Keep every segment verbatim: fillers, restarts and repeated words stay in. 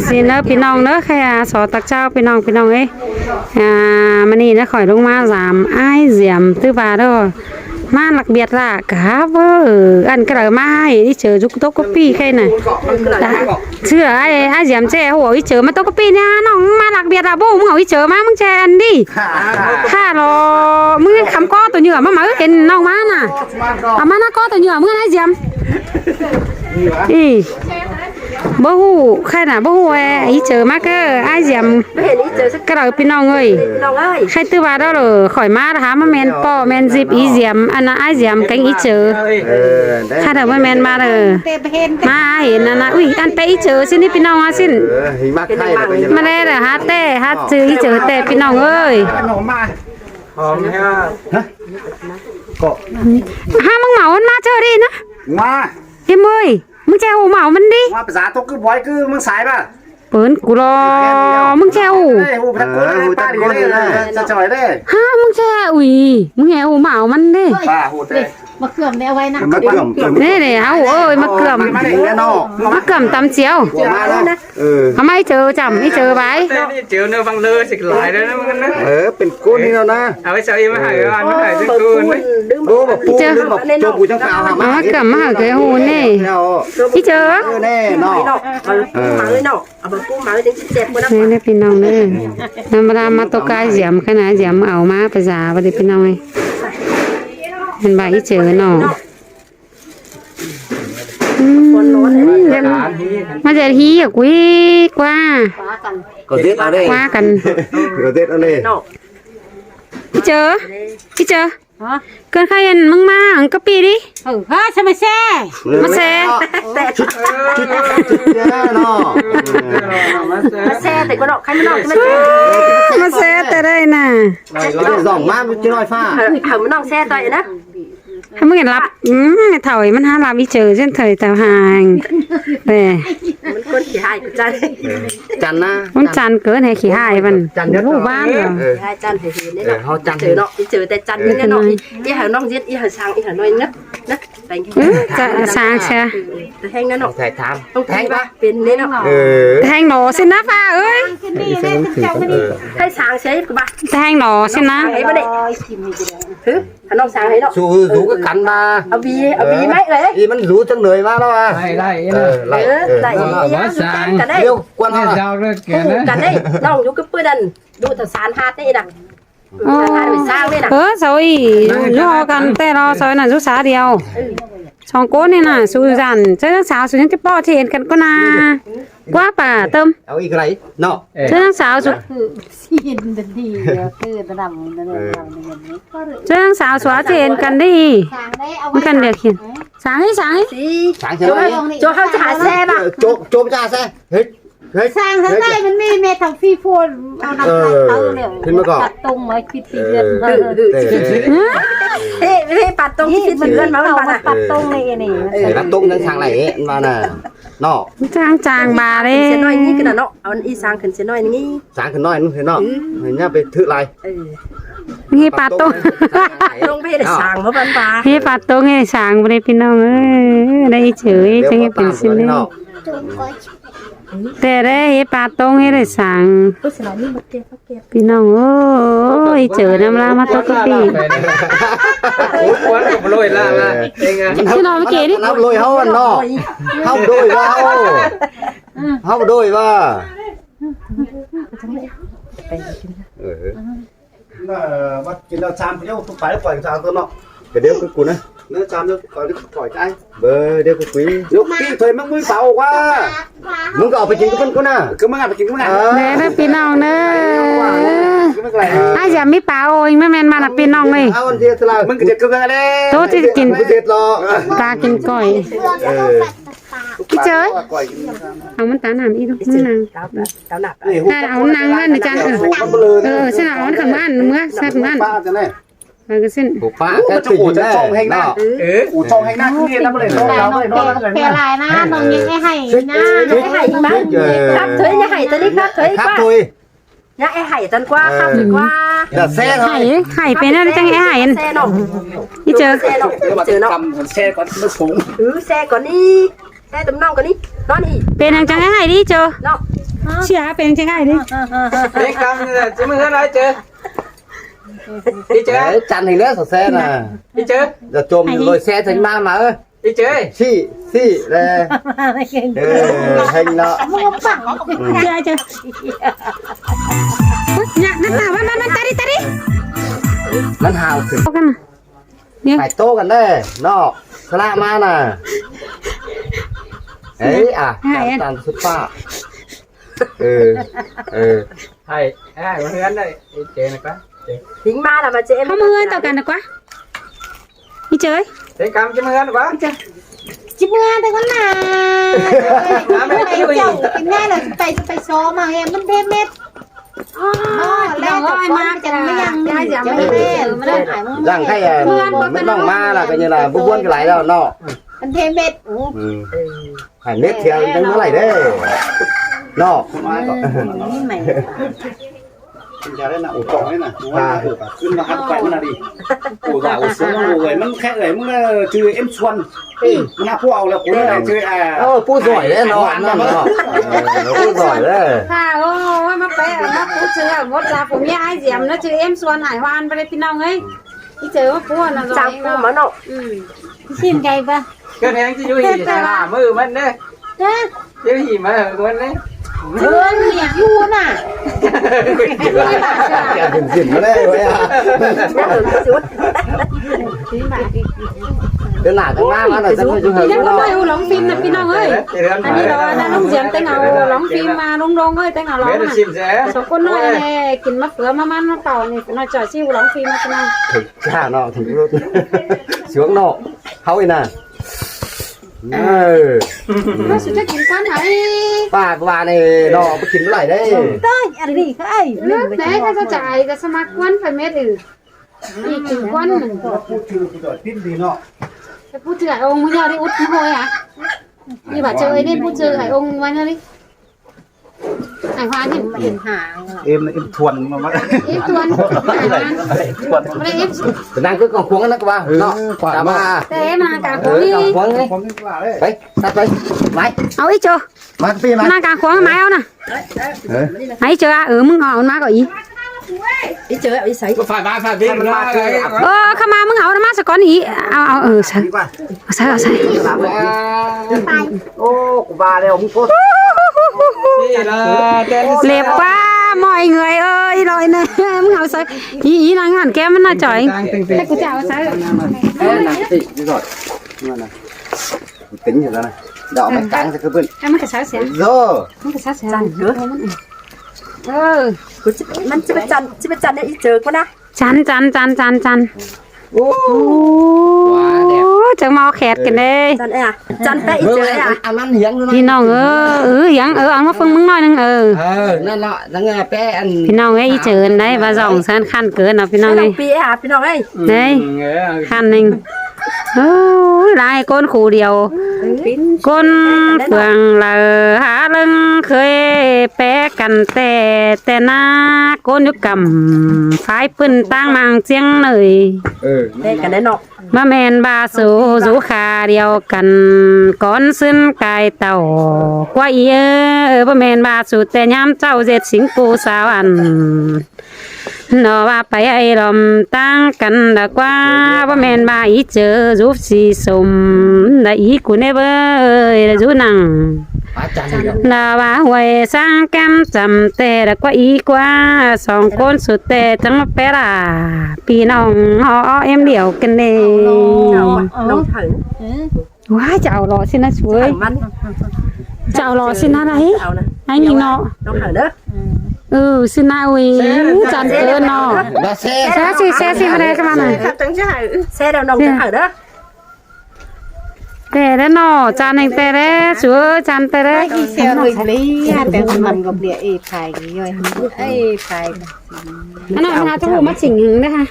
Xin lỗi ꞌpi ꞌnọng ꞌnớ, khay a so ꞌtặc ꞌcháo ꞌpi ꞌnọng, ꞌpi ꞌnọng ới. À, ꞌmá ꞌnị ꞌnớ khỏi ꞌlống ꞌmá dăm ải Diêm ꞌtứ ꞌva ꞌnớ. ꞌMá ꞌlặc biệt ꞌlạ cá ꞌvớ. Ăn ꞌcọ đaư ꞌmá ải ꞌchớ dú tốc ꞌcọ ꞌpi khay ꞌnớ. Chưa ải, ải Diêm ꞌchẹ ꞌhụ ꞌchớ ꞌmá tốc ꞌcọ ꞌpi ꞌnị ꞌnọng ꞌmá ꞌlặc biệt ꞌlạ báu ꞌmá ꞌchớ ꞌmá ꞌmá ꞌchẹ ăn đi. Hả lo, ꞌmá khắm ꞌcọ tô ꞌnhựa ꞌmá ꞌmá ꞌhến ꞌnọng ꞌmá ꞌnớ. À ꞌmá ꞌnớ ꞌcọ tô ꞌnhựa ꞌmá ải Diêm. Ê. Báu ꞌhụ, khay ꞌnớ báu ꞌhụ ải ꞌchớ ꞌmá ꞌcọ ải Diêm. ꞌCọ đaư ꞌpi ꞌnọng ới. Khay ꞌtứ ꞌva ꞌnớ lỏ khỏi ꞌmá hả ꞌmá ꞌmen ꞌpo ꞌmen díp ải Diêm, ăn ꞌnớ ải Diêm kéng ꞌchớ. Khay ꞌnớ ꞌmá ꞌmen ꞌmá lỏ. ꞌMá ꞌhến ꞌnớ ꞌnớ, ui, ăn ꞌpẹ ꞌchớ ꞌsịn ꞌnị ꞌpi ꞌnọng ꞌnớ ꞌsịn. ꞌMá ꞌlé lỏ hả ꞌtẹ, hả ꞌchớ ꞌchớ ꞌtẹ ꞌpi ꞌnọng ới. Hả ꞌmứng mau ăn ꞌmá ꞌchớ đi ꞌnớ. ꞌMá. Hiêm ơi, ꞌmứng ꞌchẹ ꞌhụ mau ꞌmắn đi. ꞌMá pá dá tô ꞌcứ bói ꞌcứ ꞌmứng sai ꞌva. Pớn cu lo, ꞌmứng ꞌchẹ ꞌhụ. Ê, ꞌhụ pá ꞌtặc ꞌcốn ꞌnớ, ꞌhụ pá ꞌtặc ꞌcốn ꞌnớ. Hả ꞌmứng ꞌchẹ, ui, ꞌmứng ꞌchẹ ꞌhụ mau ꞌmắn đi. Pá ꞌhụ ꞌtẹ. Mả cơm đéo ꞌvạy ꞌnớ. Mả cơm. Ê, ꞌnị, ꞌhụ ơi, mả cơm. Mả cơm tăm chiêu. Hả ꞌmá ꞌchớ chăm, ꞌchớ ꞌvạy. Ê, ꞌchớ ꞌnớ ꞌváng ꞌlớ ꞌchí lai ꞌnớ ꞌmá ꞌnớ. Ê, pên ꞌcốn ꞌnị ꞌnớ. Au ꞌchớ ꞌmá hả ꞌnớ, ꞌmá hả ꞌchớ ꞌcốn ꞌnớ. Ú, mả pu, ꞌchớ. Mả pu, pu chắng pao hả ꞌmá. Mả cơm ꞌmá hả ꞌcọ ꞌhụ ꞌnị. Ê, ꞌchớ. Ê, ꞌnị, ꞌnọ. Ê, ꞌnị, ꞌnị ꞌpi ꞌnọng ꞌnớ. ꞌNăm ꞌva ꞌmá tô ꞌcọ Diêm khay ꞌnớ, Diêm au ꞌmá pá dá ꞌva đi ꞌpi ꞌnọng ới. Ăn ꞌva ꞌchớ ꞌnọ. Ư, ꞌmá ꞌdệt ꞌhí ꞌcọ ꞌquí ꞌquá. Có giết nó đi. ꞌQuá căn. Có giết nó đi. ꞌChớ, ꞌchớ. Hả? ꞌCơn khay ăn ꞌmứng ꞌmá ăn ꞌcọ ꞌpi đi. Ơ, hả, sao mà xe? ꞌMá xe. Nó. Mà xe thì có đọc khay ꞌmá ꞌnọng chứ mà xe. ꞌMá xe ꞌtẹ ꞌnị ꞌnớ. Nó dòng má chứ nói pha. Hả, ꞌmá ꞌnọng xe ꞌtẹ ꞌnị ꞌnớ. Hả, ꞌmứng ꞌnị ꞌlặp. Ư, thảu ꞌmắn hả ꞌlặp ꞌchớ ꞌchớ thảu ꞌtạu hang. Ê. ꞌMắn ꞌcốn khỉ hại ꞌcọ chăn. Chăn ꞌnớ. ꞌMắn chăn ꞌcốn hả khỉ hại ꞌvắn. Chăn nhất ꞌlụk rồi. ꞌVán rồi. Ê. Khỉ hại chăn thì hên đấy. Ê, ꞌnọng. Ho chăn. ꞌChớ ꞌnọng, ꞌchớ ꞌtẹ chăn. Ê. Nhất ꞌnọng. Ê. Ê, hả ꞌnọng giết, ê, hả sang, ê, hả nói nhất. Nhất. Thank you. Ư, chăn sang xe. Ê, thank ꞌnọng. Thảy tham. Không thảy ba. Pên ꞌnị ꞌnọng. Ê. Thank ꞌnọng xin ná pha ơi. Ê, xin ná. Ê. Thảy sang xe ꞌcọ ba. Thank ꞌnọng xin ná. Thảy ba đấy. Hả? Hả ꞌnọng sang hả ꞌnọng? Su, su ꞌcọ căn ba. Au ꞌvi, au ꞌvi ꞌmạy ꞌlới. Ê, ꞌmắn su chắng ꞌnới ba ꞌnớ ba. Đảy, đảy, ꞌnới. Ơ, đảy. Ơ, đảy. Ơ, ꞌmá sang. Căn đấy. Điêu, quan ꞌnị hả? Dao ꞌnới kẻ ꞌnới. Căn đấy. ꞌNọng dú ꞌcọ ꞌpưa đăn. Dú thả sán hạt ꞌnị đă. Dú thả sán hạt ꞌnị đă. Ơ, sau ꞌnị. Dú căn ꞌtẹ ꞌnớ, sau ꞌnị ꞌnạ dú sa điêu. Ư. Song ꞌcốn ꞌnị ꞌnạ, su dản. Chứ ꞌnạ sau su ꞌnhắng ꞌchí ꞌpọ ꞌchí hên căn ꞌcốn ꞌnạ. ꞌQuá pả tơm. Au ꞌí ꞌcọ đảy. ꞌNọ. Chứ ꞌnhắng sau su. Ư. Chứ ꞌnhắng sau su ꞌchí hên căn đi. ꞌMắn căn điêu khiên. Sang ꞌí, sang ꞌí. Sang ꞌí. Chôm, chôm hả xe ba. Chôm, chôm hả xe. Hết, hết, sang tháng hết. Nay ꞌmắn ꞌmí mẹ thằng Phi Phôn, au nắm. Ơ, tay tao liu. Thế mà có. Pạt tông mà khuyết tỉ lượt. Ơ, ơ, thế, thế. Ê, ê, pạt tông khuyết tỉ lượt mà ꞌmắn pạt à. Pạt tông ꞌnị ꞌnị. Ê, pạt tông tháng sang ꞌnị ꞌnị, ꞌmắn à. ꞌNọ. Chang chang ba đấy. Xe nói ꞌnị ꞌcọ ꞌnạ ꞌnọ. Ăn ꞌí sang khửn xe nói ꞌnị. Sang khửn nói ꞌnị ꞌnạ ꞌnọ. Ư. Nhá pay thử lai. Ư. ꞌNị pạt tông. Pạt tông pay đảy sang ꞌmá ꞌvắn ba. ꞌNị pạt tông ꞌnị sang ꞌmá đấy ꞌpi ꞌnọng ơi. Đấy ꞌchớ ꞌchớ ꞌnị pên ꞌsịn đấy. ꞌNọ. Té đấy ꞌnị pạt tông ꞌnị đảy sang. Ư, xe nói ꞌnị ꞌmá kẹt, ꞌmá kẹt. ꞌPi ꞌnọng ơi, ꞌchớ ꞌnăm ꞌlạ ꞌmá tốc ꞌcọ ꞌpi. Ôi, ôi, ôi, lôi lạ, lạ. Ê, ngà. Chứ nó mới kể đi. Năm lôi hao ăn nó. Hao đôi vào. Hao đôi vào. Ờ. Mà bắt cái nào chăm cái nào không phải khỏi chăm tôi nó. Cái điều cái cú này. Nó chăm nó khỏi khỏi cái. Bơ, điều cái quý. Lúc tí thôi mắc mũi pháo quá. ꞌMứng ꞌcọ ꞌpay kin cá ꞌpứng ꞌcốn ꞌnạ. Cứ ꞌmá ꞌngạ ꞌpay kin cá ꞌmá ꞌngạ. Ờ. Đé ꞌnớ ꞌpi ꞌnọng ꞌnớ. Ai dám ꞌmí páo ôi, ꞌmá ꞌmen ꞌmá ꞌnạ ꞌpi ꞌnọng ꞌnị. Ao ăn thiệt là. ꞌMứng cứ thiệt cứ ꞌmá ꞌnạ. Tô ꞌchí kin. Cứ thiệt lo. Ta kin ꞌcoi. Ờ. Cái chơi. Au ꞌmắn ta nắm ꞌnị đúc ꞌmắn nẳng. Tao nắm. Tao nắm. Tao nắm. Tao nắm ꞌmắn nẳng ꞌmắn nẳng chăng. Ờ. Ờ, ꞌsịn ꞌnạ ꞌmắn khăn ꞌmắn ꞌmứa, sắt ꞌmắn. Ú, ꞌmắn ꞌcọ ꞌchọ ꞌchọ ꞌchong ꞌhéng ꞌnạ. Ú, ꞌchọ ꞌhéng ꞌnạ, ꞌnị ꞌnạ, ꞌmắn ꞌlới ꞌnọ, ꞌnọ, ꞌnọ, ꞌnọ, ꞌnọ. Phe lai ꞌnạ, ꞌnọng ꞌnhắng ꞌhạy ꞌnạ. ꞌNhắng ꞌhạy ꞌmắn. Khắp thôi, ꞌnhắng ꞌhạy ꞌtẹ ꞌnị, khắp thôi ꞌquá. Khắp thôi. ꞌNhắng ꞌhạy ꞌtẹ ꞌquá, khắp thôi ꞌquá. Đa xe thôi. ꞌHạy, ꞌhạy pên ꞌnặn chắng ꞌhạy. Xe ꞌnọ. Ê, ꞌchớ. Xe ꞌnọ, ꞌchớ ꞌnọ. Xe ꞌcọ ꞌnị. Ư, xe ꞌcọ ꞌnị. Xe tấm nòng cái đi. Nó đi. Pên hăng chăng ai đi chứ. Nó. Chia pên chăng ai đi. Pên cắm là chứ mưa nói chứ. Đi chứ. Đấy, chặn hình nữa, xe nè. Đi chứ. Giờ chôm lôi xe thành ma mà ơi. Đi chứ. Xị, xị, đây. Ừ, hình nó. Mua phẳng. Ừ. Chơi, chơi. Nhạc nó tao, bắn, bắn, bắn, ta đi, ta đi. Bắn hào. Ô, cái này. Nhớ. Phải tô gần đây. Nó. Sala ma nè. Ấy à, hai tàn, ăn. Tàn sút pha. Ừ. Ừ. Hai, hai, mà hứa đây. Đi chế này quá. Chế. Tính ma là mà chị em. Không hứa tao cần được quá. Đi chơi. Thế cắm chứ mà hứa quá. Đi chơi. Chứ mưa tao có là. Cắm đấy, cái gì? Cái này là phải, phải so mà em vẫn thêm mệt. Ôi, lẹ tao nói con mà chẳng mấy thằng, ai dám mấy thằng. Răng khay à, mứt nong ma là coi như là bút buôn cái lái đó nó. Ăn thêm mệt. Ừ. Phải mết thì ăn nó lảy đấy. Nó. Không ai bảo. Nhà đấy là ổ cỏ đấy nè. À. Ổ cảขึ้นมาครับ quay nó đi. Ổ cả ổ xuống, ổ gầy, nó khẽ gầy, nó là chứ em xuân. Nó là phú ảo là của nó là chứ à. Ơ, phú giỏi đấy, nó ăn nó. Ờ, nó phú giỏi đấy. Hà ơi, mà bé, mà phú chứ à, mốt là phú mía ai diệm, nó chứ em xuân hải hoan, bà đây phi nông ấy. Đi chơi mà phú nó giỏi. Sao phú mà nó. Ừ. Xin gầy bà. Cái này chứ dụ hỉ, là mơ mân đấy. Hả? Chứ gì mà hơn quên đấy. Chứ anh mẹ vua nè. Kẹo dìm dìm nó đấy, ôi à. Thế là thằng ma nó là thằng ma. Thì nó có hơi u lóng phim nè, phi nông ơi. Anh đi đó, nó lóng diệm, tên nào u lóng phim mà, lóng lóng ơi, tên nào lóng nè. Bé nó xin rẻ. Số con nói nè, kín mắc phở mà, mà nó bảo nè, nó chở siêu u lóng phim mà, phi nông. Thực ra nó, thực luôn. Xuống nó, háo đi nè. Ờ. Nó sẽ chắc kín quán hả? Ba, ba này, nó có kín lại đấy. Tôi, ăn đi, ơi. Ướp đấy, cái sao chạy, cái sao mà quán phải mết ừ. Đi kín quán. Cái phút thứ hai ông mới đi út cái hồi à? Đi bảo chơi đi, phút thứ hai ông mới đi. Hải Hoan thì em hàng. Em, em thuần mà. Em thuần. Hải Hoan. Thuần. Mà đây em. Đang cứ còn khuống nó qua. Ừ, nó. Cả ba. Thế mà cả khuống đi. Còn khuống đi. Đấy, sắp đấy. Máy. Áo ít chưa? Má cái pin này. Nó cả khuống máy áo nè. Đấy. Ấy chưa à? Ừ, mưng áo má có ý. Ít chưa, ít sấy. Có phải ba phải biết nó. Ơ, khăm má mưng áo nó má sao con ý. Áo, áo, ừ, sao? Đi qua. Sai, sai. Ô, của bà đây, ông có. Đẹp quá, mọi người ơi, rồi nè, không hào sai. Ý, ý năng hẳn kem nó chói. Thế của chào sai. Ê, này, chị, rồi. Tính rồi này. Đỏ mày cắn cho cứ bưng. Em có sai sai. Rồi. Không có sai sai. Chăn hứa. Ừ. Của chị, mình chị bắt chăn, chị bắt chăn để ý chờ con á. Chăn, chăn, chăn, chăn, chăn. Ú. Ú, chăng mau khẹt kì đê. Chăn ê à? Chăn pé ít chớ ê à? Ăn ăn hiếng nó. Phi nông ơ, ừ, hiếng, ừ, ăn mớ phưng mứng nói nưng, ừ. Ờ, nó lọ, nó nghe pé ăn. Phi nông ơi, ít chớ đấy, bà dòng sân khăn cớ nó phi nông ơi. Phi nông phi ê à, phi nông ơi. Đấy, khăn nưng. Ơ, lai con khổ điều. Con phường lờ há lưng khơi pé căn tè, tè na con nhúc cầm phái pưn tang mang chiêng nời. Pé căn đấy nọ. Bá men ba su dú khả điều căn con sưn cai tàu. Qua ý ơ, bá men ba su tè nhám chau dệt sính cô sao ăn. Nó ba pay ai lom tang căn đã qua, bá men ba ý chớ dúp si sôm, đã ý cú nê bơi, đã dú năng. Đã ba huay sang kem chăm tê, đã qua ý qua, song con su tê, chăng pé là, phi nông họ em điệu kênh nê. Nông thử. Ua, chảo lỏ xin na suối. Chảo lỏ xin na đấy. Anh nhìn nó. Nó hở đó. Ừ, xin na ui, chăn tớ nó. Xe, xe, xe, xe, xe, mà đây, các bạn này. Xe đâu nông hở đó. Tê đấy nó, chăn anh tê đấy, chúa chăn tê đấy. Cái xe hơi lý, ha, tê không làm gọc địa, ê, phải, ê, phải. Anh nói, anh nói, tôi không bắt chỉnh hứng đấy ha.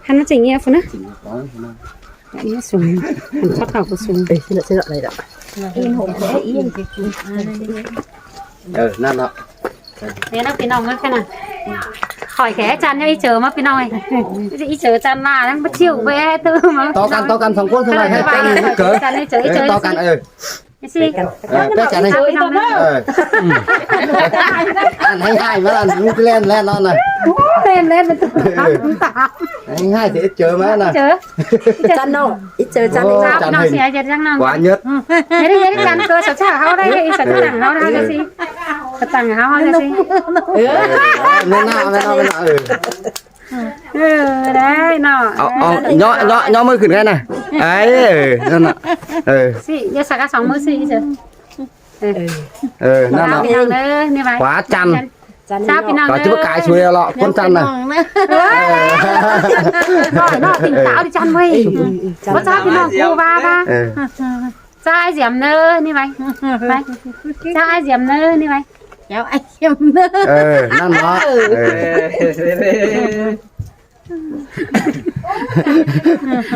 Anh nói chỉnh như thế nào? Đấy, nó sung. Mình thoát khỏi cái sung. Ê, xin lỗi, xin lỗi, đây đó. Yên hồn khỏe, yên. Ờ, năn nó. Thế nó phi nông ấy, cái nào? Khỏi cái chăn nhá, ý chớ mà phi nông ấy. Ý chớ chăn là đang bắt chịu với hai tư mà. To căn, to căn, song cuốn, song này, hai căn, cớ. Chăn, ý chớ, ý chớ, to căn, ờ. Ê, pét căn ê. Ăn ꞌhéng ꞌhại ꞌmá ꞌlẹo, ꞌlẹn ꞌlẹn ꞌnọn ꞌnạ. Ú, ꞌlẹn ꞌlẹn ꞌmắn ꞌtứ. Ê. Ăn ꞌhéng ꞌhại ꞌsịt ꞌchớ ꞌmá ꞌnạ. Chăn ꞌnọ, ꞌchớ chăn. Ôi, chăn ꞌnọ ꞌhêng. Chăn ꞌnọ. Quá nhớt. Ê, đi, ê, đi, chăn ꞌcọ, sau ꞌchạ ꞌháu đảy, sau ꞌchạ tẳng ꞌháu đảy, sau ꞌchạ tẳng ꞌháu đảy. Ê, ꞌmen ꞌnạ, ꞌmen ꞌnạ, ꞌmen ꞌnạ, ê. Ê, đảy ꞌnọ. Au, au, ꞌnhó, ꞌnhó, ꞌnhó ꞌmự khửn ꞌngai ꞌnạ. Ê, ê, ꞌnặn ꞌnạ. Ê. Ꞌsị, ꞌdệt sặc song ꞌmự ꞌsị, ꞌchớ. Ê. Ê, ꞌnặn ꞌnạ. Chào ꞌpi ꞌnọng ꞌnớ, ꞌnị ꞌvạy. Khóa chăn. Chào ꞌpi ꞌnọng ꞌnớ. Có chứ bác cái xuôi lọ, ꞌcốn chăn ꞌnạ. Ê. Ê. Nói tỉnh táo đi chăn ꞌmới. Có chào ꞌpi ꞌnọng cô ba ba. Ê. Chào ai Diệm ꞌnớ, ꞌnị ꞌvạy. Ê. Chào ai Diệm ꞌnớ, ꞌnị ꞌvạy. Chào ai Diệm ꞌnớ. Ê, ꞌnặn ꞌnạ. Ê.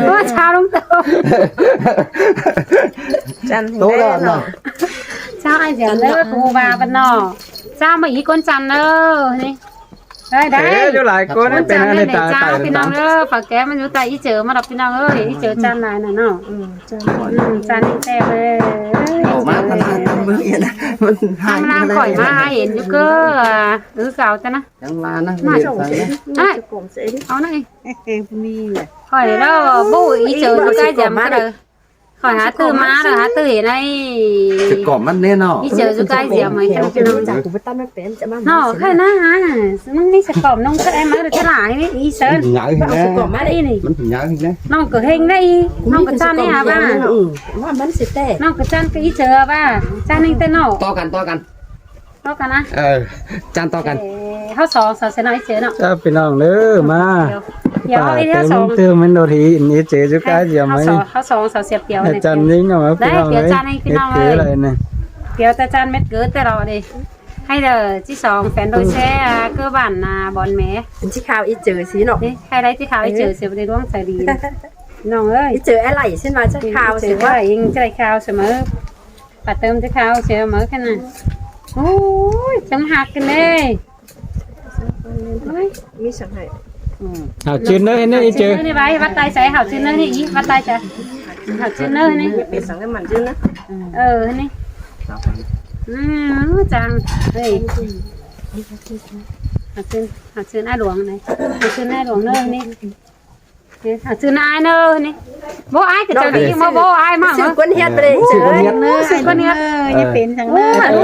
Ôi, chào ꞌlung ꞌtố. Chăn ꞌtố ꞌnặn ꞌnạ. Chào ai Diệm ꞌnớ, cô ba ꞌnặn ꞌnọ. Chào ꞌmá ꞌí ꞌcốn chăn ꞌnớ, ꞌnị. Đảy, đảy. Ê, dú lai ꞌcốn ꞌcốn chăn ꞌnị, ꞌnị, chào ꞌpi ꞌnọng ꞌnớ, phả ké ꞌmắn dú tai ꞌí ꞌchớ ꞌmá đọc ꞌpi ꞌnọng ơi, ꞌí ꞌchớ chăn lai ꞌnặn ꞌnọ. Ư, chăn. Ư, chăn ꞌnị ꞌtẹ ꞌmá. Ổ ꞌmá, ꞌmắn ꞌmá, ꞌmắn ꞌmá, ꞌmắn ꞌhại ꞌmắn ꞌlẹo. Khỏi ꞌmá ꞌhại hên dú ꞌcọ, à, ư, cảo ta ꞌnạ. Chăn ꞌmá ꞌnạ, ꞌmá. Ê, au ꞌnị. Khỏi ꞌlẹo, bố ꞌí ꞌchớ dú cái Diệm ꞌcọ đảy. Khỏi hák ꞌtứ ꞌmá đảy, hák ꞌtứ hên đảy. Sơng cỏm ꞌmắn ꞌnê ꞌnọ. ꞌI ꞌchớ dú cái Diệm ꞌmới. Ê, ꞌnọ, ꞌkhạy ꞌnạ hả? ꞌMắn ꞌnị sơng cỏm ꞌnọng ꞌcọ ê ꞌmá đảy ꞌchớ lai ꞌnị, ꞌí ꞌsớ. ꞋNhá ꞌnị. Sơng cỏm ꞌmắn ꞌnị ꞌnị. ꞌMắn ꞌnhá ꞌnị. ꞌNọng ꞌcọ ꞌhéng đảy. ꞌNọng ꞌcọ chăn ꞌnị hả ba? Ư, ꞌmắn sĭt ꞌtẹ. ꞌNọng ꞌcọ chăn ꞌcọ ꞌí ꞌchớ hả ba? Chăn ꞌnị ꞌtẹ ꞌnọ. To căn, to căn. To căn ꞌnạ? Ê, chăn to căn. Ê, ꞌháu song sau sia ꞌnọ ꞌí ꞌchớ ꞌnọ. Chào ꞌpi ꞌnọng ꞌnớ ꞌmá. Kiêu. Kiêu, ꞌpá ꞌi ꞌtẹ ꞌháu song. ꞌMứng ꞌtưa ꞌmắn đột hí ꞌnị ꞌchớ dú cái Diệm ꞌmới. ꞌHáu song, ꞌháu song sau sia Kiêu ꞌnị. Chăn ꞌnị ꞌnọng ꞌmá ꞌpi ꞌnọng ꞌnớ. Kiêu chăn ꞌnị ꞌpi ꞌnọng ꞌnớ. Kiêu ta chăn mết ꞌcứ ꞌtẹ ꞌlọ đi. Hay là ꞌchí song phén đôi xe, à, cơ bản là bọn mẹ. ꞌChí khao ꞌí ꞌchớ ꞌsị ꞌnọ. Ê, hay là ꞌchí khao ꞌí ꞌchớ ꞌsị, báu đảy ꞌluống sai đi. ꞌNọng ơi. ꞌI ꞌchớ ê lai ꞌsịn ꞌmá ꞌchí khao ꞌsị ꞌva. Ê, ꞌchớ ê lai ꞌchí khao ꞌsị ꞌmá. Pá tơm ꞌchí khao ꞌsị ꞌmá ꞌkhặn ꞌnạ. Ôi, chắng hạc ꞌcọ ꞌnị. Ôi, ꞌmí săng ꞌhại. Hảo chưn ꞌnớ ꞌnị ꞌchớ. Hảo chưn ꞌnớ ꞌnị ꞌvạy, bắt tay sai hảo chưn ꞌnớ ꞌnị, bắt tay sai. Hảo chưn ꞌnớ ꞌnị. Ơ, ꞌnị. Ư, chắng. Ê. Hảo chưn, hảo chưn ai ꞌluống ꞌnị. Hảo chưn ai ꞌluống ꞌnớ ꞌnị. Ê, hảo chưn ai ꞌnớ ꞌnị. Bố ai ꞌcọ chắng đi, bố, bố ai ꞌmá. Sưn ꞌcốn ꞌhiệt ꞌva đảy. Sưn ꞌcốn ꞌhiệt. Ơ, sưn ꞌcốn ꞌhiệt. Ơ, ơ, ơ,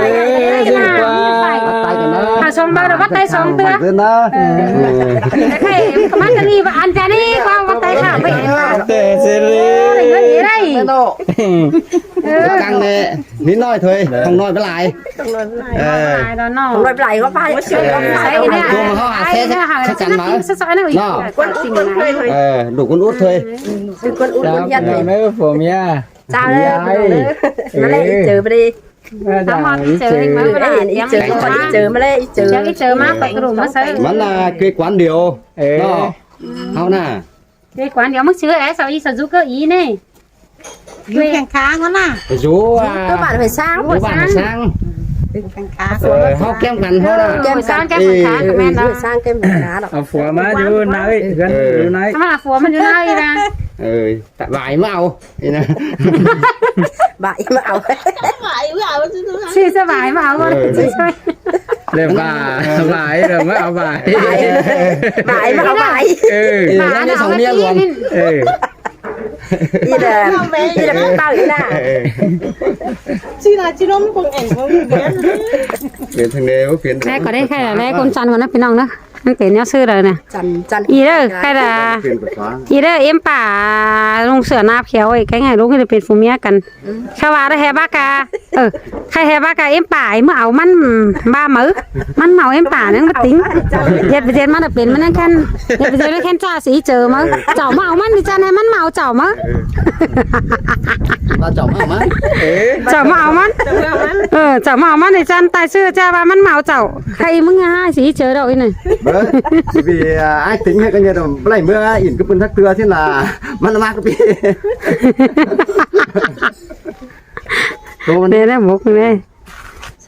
ơ, ơ. Hảo song ꞌva đảy, bắt tay song ꞌtưa. Ơ. Ơ. Khay, ꞌcọ ꞌmắn ꞌnị, ăn chăn ꞌnị, ꞌcọ bắt tay hảo ꞌva. Tê, sưn đi. Ơ, ꞌnị đảy. Ơ. Căng ꞌnị, ꞌnị ꞌnọi thôi, không ꞌnọi báu lai. Ơ. Không ꞌnọi báu lai. Không ꞌnọi báu lai, góp vai. Ơ. Sai ꞌnị. Không, không, không, sai ꞌnị, sai ꞌnị. ꞋNọ. Út út thôi. Ơ, đủ con út thôi. Sưn ꞌcốn út ꞌcốn ꞌhiệt thôi. Chào ꞌnớ, phua ꞌmía. Chào ꞌnớ. Ê. ꞌMá ꞌlẹ ꞌí ꞌchớ ꞌva đảy. Ơ, chào ꞌí ꞌchớ. Ê, ꞌí ꞌchớ, ꞌí ꞌchớ, ꞌí ꞌchớ ꞌmá, ꞌí ꞌchớ. ꞌI ꞌchớ ꞌmá, quay cái đủ ꞌmá sai. ꞌMắn là quê quán Điều. Ê. ꞌNọ. ꞌHáu ꞌnạ. Quê quán Điều ꞌmá ꞌchớ, ê, sau ꞌí sau dú ꞌcọ ꞌí ꞌnị. Dú keng khang ꞌnớ ꞌnạ. Dú, à. Dú bản Huế Sang. Dú bản Huế Sang. Keng khang. Ơ, ꞌháu kem căn ꞌháu ꞌnạ. Kem căn. Kem căn. Ê, Huế Sang kem căn ꞌnạ. Au phua ꞌmá dú ꞌnọi, ꞌhướn dú ꞌnọi. ꞌSịn ꞌmá au phua ꞌmá dú ꞌnọi ꞌnạ. Ơ. Vải ꞌmá au. Ê ꞌnạ. Vải ꞌmá au. Sưn ꞌsớ vải ꞌmá au. Ơ. Sưn ꞌsớ. Lê vải, vải rồi ꞌmá au vải. Vải, vải ꞌmá au vải. Ơ. Ê, ꞌnị song ꞌmía ꞌluống. Ê. ꞌI là, ꞌi là ꞌcốn ꞌtạu ꞌnị ꞌnạ. Ê. Sưn ꞌnạ, sưn ꞌnọng ꞌcốn ẻn ꞌcốn ꞌviến. Phiến thang đê, phiến. Ê, ꞌcọ đảy khay ꞌnị, ꞌcốn chăn ꞌcọ ꞌnạ ꞌpi ꞌnọng ꞌnớ. ꞌMắn pên ꞌnéo ꞌsứ đaư ꞌnạ. Chăn, chăn. ꞌI đaư, khay đaư. ꞌI đaư, ꞌếm pả ꞌlung sửa ꞌnạp khéo ꞌnị, kéng ꞌhại ꞌlung ꞌnị pên phua ꞌmía căn. Khay ꞌva đaư ꞌhế bác ca. Ơ, khay ꞌhế bác ca ꞌếm pả ꞌmá au ꞌmắn ꞌva máư. ꞌMắn ꞌmá au ꞌếm pả ꞌnăng ꞌmá tứn. ꞌDệt ꞌviạk ꞌdệt ꞌmắn pên ꞌmắn ꞌnăng khen. ꞌDệt ꞌviạk ꞌdệt ꞌnăng khen ꞌchạ ꞌsị ꞌchớ ꞌmá. Chảu ꞌmá au ꞌmắn đi ꞌchạ ꞌnị ꞌmắn ꞌmá au chảu ꞌmá. Chảu ꞌmá au ꞌmắn. Chảu ꞌmá au ꞌmắn. Ơ, chảu ꞌmá au ꞌmắn đi ꞌchạ ꞌnị tai ꞌsứ ꞌchạ ꞌva ꞌmắn ꞌmá au chảu. Khay ꞌmứng ꞌhại ꞌsị ꞌchớ đaư ꞌnị. Bơ, vì, à, ai tính hay có nhiêu đâu, bláy ꞌmưa in cứ pưn thắc tưa thế là ꞌmắn ꞌmá cứ pưn. ꞌNị ꞌnị, mốc ꞌnị.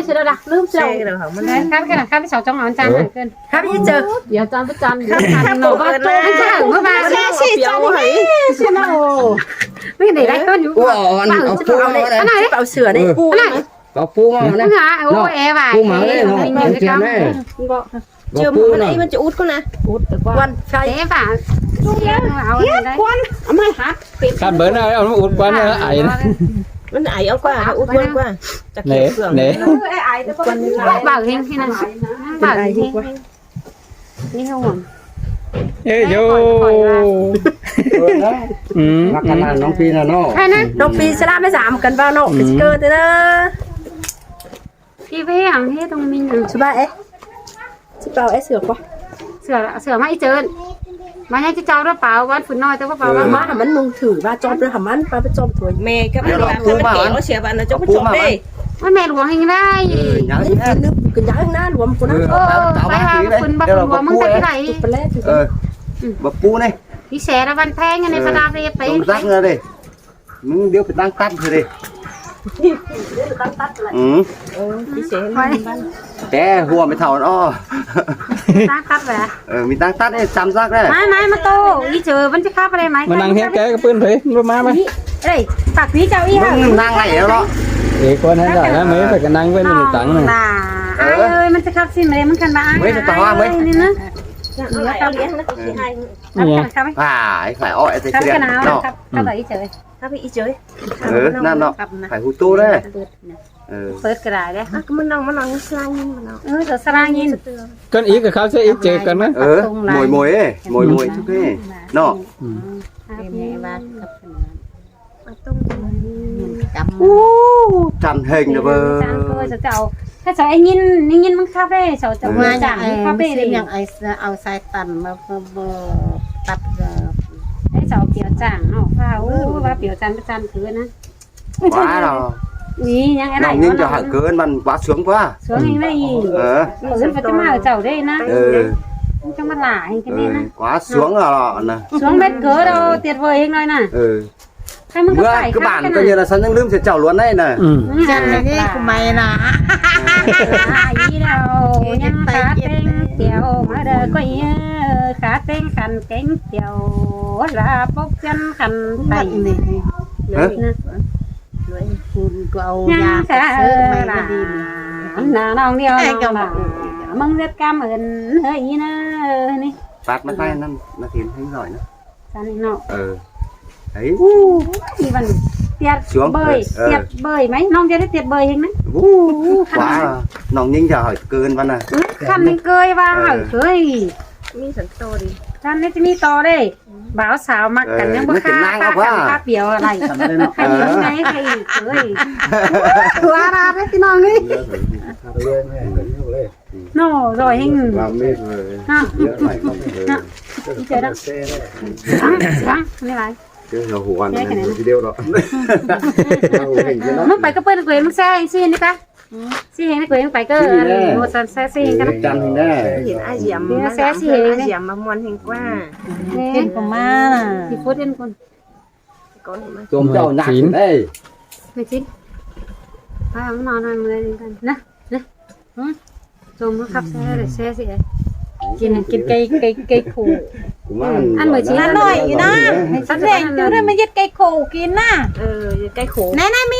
ai, sửa đó, lưm sửa. Xe cái đầu hỏng mất. Khắp cái là khắp cái sáu trong ăn chán ăn cơm. Khắp cái chợ. Giờ chán với chán, chán nó bắt trôi cái chán, nó mà. Xe xe chán. Sửa nó. Cái này đấy, con nhú. Ủa, ăn, ăn pú ăn đấy. Ăn này. Bảo sửa đấy. Ăn này. Có pú mà đấy. Ăn hả? Ôi, em à. Pú mà đấy, nó ăn chén đấy. Có pú mà. Ăn ấy mà chứ út con nè. Út quan. Quan, sai. Thế mà. Út quan. Ăn mà hát. Khăn bớn này, ăn út quan này, ấy. Nó ấy ăn qua, nó út quan qua. Chắc nè, kiểu nè. Bảo hình thế này. Bảo hình. Đi không? Ê, yo. Khỏi, khỏi là. Ừ. Mà cái là nó phi là nó. Hay nè. Nó phi sẽ làm cái giảm cần vào nó. Ừ. Cái cơ thế đó. Phi với hàng hết thông minh rồi. Chú ba ấy. Chú bảo ấy sửa qua. Sửa, sửa mà ít chơn. Mà nhá, chứ cháu nó bảo bán phần nói, cháu có bảo bán. Má hả mắn mông thử, ba chọn, hả mắn, ba chọn thôi. Mẹ, các bạn làm cái bánh kẹo, nó sẽ bạn nó cho nó chọn đây. Ôi, mẹ luộc hình đây. Nhớ, nhớ. Cái nhớ na luộc của nó. Ơ, phải hả, phần bắp luộc mông tay cái này. Bắp pú này. Đi xe ra văn pheng này, phải đạp đi, phải. Tôm rắc ra đây. Mứng điếu phải tăng tắt thôi đi. Ừ. Té hùa mới thầu nó. Tăng tắt về. Ờ, mình tăng tắt đi, chăm sóc đấy. Mai, mai mà tô, ý chứ vẫn chưa khắp đây, mai. Mà năng hiến cái cái pươn thế, nó má mày. Đây, phạt quý cháu ý hả? Mứng năng này nó. Ê, con hãy giỏi lắm, mấy phải cái năng với mình tăng này. Là, ai ơi, mình sẽ khắp xin mà đây, mình cần bà ai. Mấy phải tỏ hoa mấy. Ai, ai, ai. À, phải ỏi thì cái nào, nó. Khắp, khắp ở ý trời. Khắp ý trời. Ừ, nó, nó. Phải hú tô đấy. Ừ. Bớt cái đài đấy. À, cái món nong, món nong, nó slang nhìn, món nong. Ừ, rồi slang nhìn. Con ý cái khắp sẽ ý trời con á. Ừ, mồi mồi ấy, mồi mồi chút thế. Nó. Ú, chăn hình nè bơ. Thế cháu anh nhìn, anh nhìn măng khắp đấy, cháu cháu măng chàng khắp đấy. Những ai, ai sai tần mà, mà, mà tắt rồi. Thế cháu kiểu chàng nó pha, ú, bác kiểu chàng, chàng cứ nè. Quá rồi. Ý, những cái này nó nhìn cho hả cứ ăn mặn quá sướng quá. Sướng như này. Ờ. Mà ướt vào trong màu cháu đây nè. Ừ. Trong mắt lạ hình cái này nè. Quá sướng rồi nè. Sướng mệt cớ đâu, tuyệt vời hình này nè. Ừ. Mưa cứ bản coi như là sẵn những lưm sẽ chảo luôn đấy nè. Ừ. Chăn này đi của mày nè. À, ý đâu, nhắm cá tênh tiểu, mà đời có ý, cá tênh khăn tênh tiểu, là bốc chân khăn tay. Hả? Nhắm cá là, nà nong điêu nong là, mong rất cảm ơn hơi ý nè, nè. Phát nó tay nó, nó thêm thấy giỏi nữa. Săn nọ. Ờ. Đấy. Ú, đi văn tiệt bơi, tiệt bơi, mấy nong tiệt tiệt bơi hình đấy. Ú, quá. Nong nhìn chả hỏi cơn văn à. Khăn mình cơi và hỏi cơi. Mi sẵn to đi. Khăn đấy mi to đây. Báo sao mà cắn những bữa khá, khá, khá biểu lại. Khăn những ngày hay cơi. Quá ra đấy cái nong ấy. Nó rồi hình. Làm mệt rồi. Ha. Đi chơi đó. Sáng, sáng, đi lại. Cái hù ăn cái video đó. Hù hình cái đó. Mắc phải cái bên quên mắc xe anh xin đi ta. Xin hình quên phải cơ. Một sàn xe xin cái đó. Chăn hình đấy. Hiện ai diệm. Xe xin hình ai diệm mà muôn hình qua. Tên của ma. Thì phút yên con. Tôm châu nhạc đây. Mười chín. Phải không, nó nói mười lên con. Nè, nè. Hử? Tôm nó khắp xe rồi, xe gì đấy. Kin, kin ꞌcai, ꞌcai, ꞌcai khổ. ꞌChu ꞌmắn ꞌmự ꞌchí ꞌnặn ꞌnọi ꞌnị ꞌna. Sắp ꞌdệt ꞌchu ꞌnị ꞌmá ꞌdệt ꞌcai khổ kin ꞌna. Ơ, ꞌdệt ꞌcai khổ. ꞌNé ꞌnặn ꞌmí.